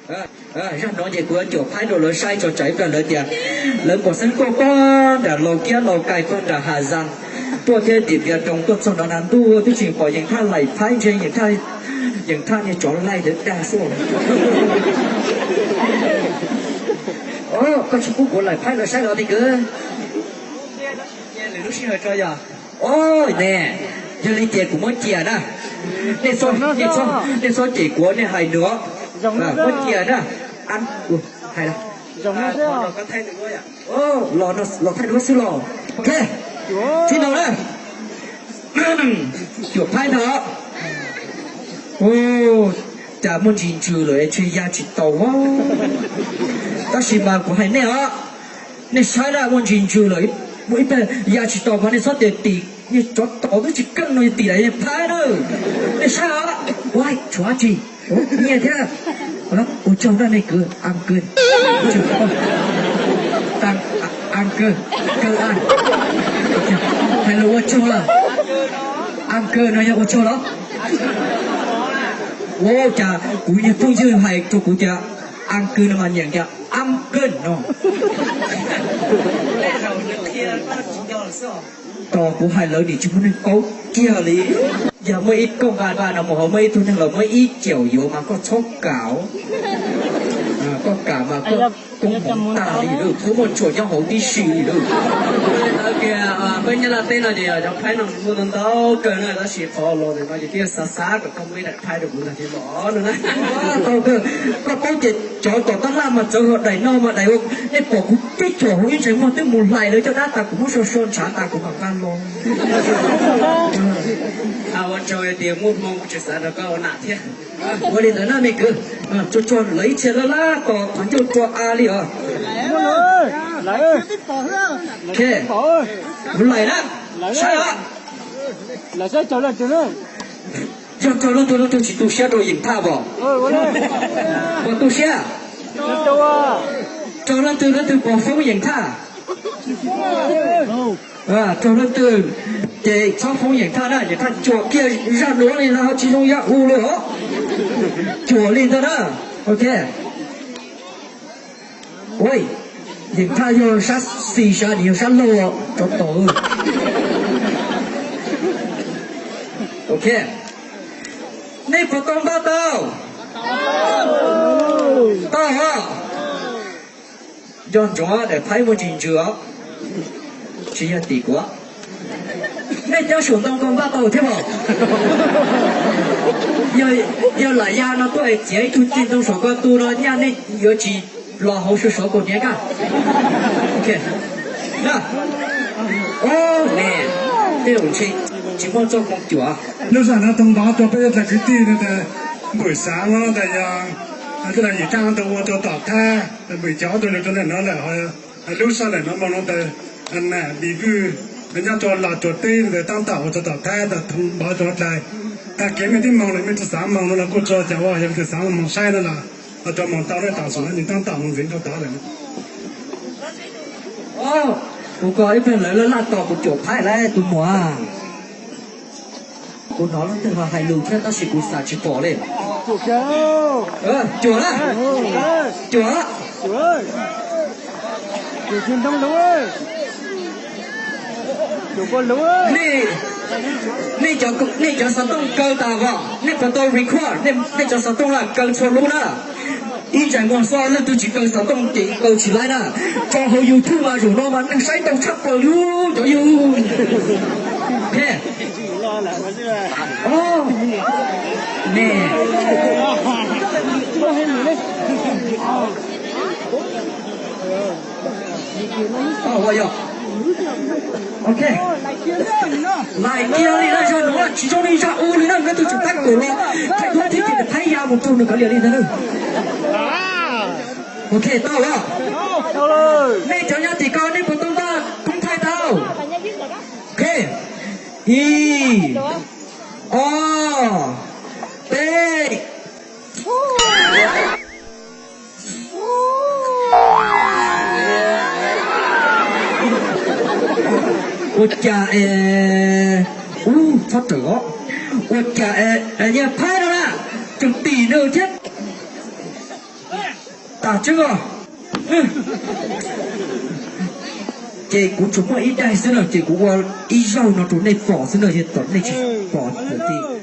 Zaj no ces kuv yuav cuam phaib rau lawv saib tso tsam ib pliag lawv tias lawv pom xeeb tuaj pog nram Laus Kiab Laus Kais pog nram Has Zas tuaj thiab tim Npias Roos tuaj txog no na ntuj twb tsis pom Yees Thaj laim phaib ntshe Yees Thaj niag tsov laij ntawd dag xwb. Koj tsis pub kuv laim phaib lawv saib los tej kwv. Lwm lub sij hawm tso yog. O, ne, yog li ces kuv muab cia na. Nej txhob cem kuv, nej hais nws os. Muab cia na. Hais los thaij duab xwb los. Ok, txij no na. Cuam phaib ntag. Cas muaj ntsis ntsws lawm es tshe ya tsis tau. Tab sis mas kuv hais nej os, nej saib na, muaj ntsis ntsws lawm, muaj ib pliag ya tsis tau mas nej txhob tias tim, niag tsov tom twb tsis keej no yog tim lawm phaib na. Nej saib os, ua tshuav dab tsi, nyiaj thiab. Ua tsaug na me kwv, am kwv. Am kwv, kwv am. Hais lus ua tsaug lawm. Am kwv no yog ua tsaug los? Ua cas kuv niag phooj ywg hais rau kuv tias am kwv no mas nyeem tias am kwv no. Tos kuv hais lawv nim tsis muaj neeg paub kiag li. Yog muaj ib koog nqa nqa no mus hauv muaj ib tug neeg los muab ib caum yuav mas koj txhob kam. Koj kam mas koj koob hmoov tag li lawm, koj muaj tsuam nyob hauv tib si li lawm. Peb Nyab Laj teb no ces cov phaib no muaj ntau ntau kawg na, tab sis qhov los ntawm no ces twb xav xav kom koj muab ib daim phaib rau kuv ntag thiab los no na. Tau kawg, koj paub ces cov tom tab laj mas txawv hlo, daim no mas daim ua, nej pom kuv peb caug hauv ib ntsais muag twb mus hlais lawv caj dab tas, kuv muab so so ntshav tas kuv mam nqa los. Ua tsaug tias muaj hmoo kuv tseem xav rau koj ua nam thiab. Ua li ntawd na me kwv, tsuag tsuag lawv ib txhia laj laj tos qhov ncauj rua a li os. Kuv laim na, saib os. Yog raug leej twg leej twg tsis tu siab rau Yeem Thaj pom? Puas tu siab? Raug leej twg leej twg puas foob Yeem Thaj? Raug leej twg ces txhob foob Yeem Thaj na, Yeem Thaj cuam kiag zaj duab li no ho tsis zoo yam u li os. Cuam li ntawd na. Ok. Ua, Yeem Thaj yog sab xis sab, nws yog sab laug os, tsov tom. Ok. Nej puas tau npaj tau? Tau os. Nco ntsoov daim phaib muaj ntsis ntsws os, tsis yog tim kuv. Nej cov saum ntoo ko npaj tau thiab os? Yog lam ya no tuaj es txiav ib tug ci ntoo saum ko tu no nyaj nej yuav tsis los hauv sua sav kaus hniav kaj. Ok. Tej zaum ntshe tsis muaj txoj hmoo cuam. Lub sij hawm no tau npov rua peb cov kwv tij no tas, Npum Xaav no tas yog, tej no Yim Taaj tau ua rua tom Thaib, Npum Cov tau ua rua ntawm no lawm, lub sij hawm no moog no tas, Nam Vim Vwj nyob rua Los Tsuas teb tas taab tom ua rua tom Thaib tas tau npov rua dlai. Tag kev mej tib moog lawm mej tsi xaav moog no los kuj tso, cas ua yog leej twg xaav moog saib no los, ua rua moog tau lawm, tam sim no nws taab tom moog ntxiv rua tod lawm. Kuv ko ib pliag lawv laj laj tos kuv cuam phaib lawm tus muam. Kuv hnov leej twg ho hais lus thiab tab sis kuv xam tsis pom li. Cuam na, cuam. Nej, nej cov xov tooj kaw tas os, nej puas tau record, nej cov xov tooj laj kaw txhua lub na. Ib ntsais muag xwb, leej twg tsis kaw xov tooj ces kaw tsis laib na. Tso hauv YouTube mas zaum no mas neeg saib ntau tshaj plaws li cov yug. Ok, laim kiag li na, zaj nuav tsis zoo li zaj u li na, koj tug tseem tab kaum los thaij duab thiab ces thaij ya mus rau nws kav liam li ntag. Ok, tau los? Nej cov nyob tim ko nej puas tau npaj koob thaij tau? Ok, ib, ob, peb. Ua cas es, ub, txhob rawm os. Ua cas es niag phaib no na, tseem tim nws thiab. Tswb os, ces kuv tsuas muaj ib daim xwb na, ces kuv ua ib zaug no rau nej pom xwb na, yog tom nej tsis pom lawm tiag.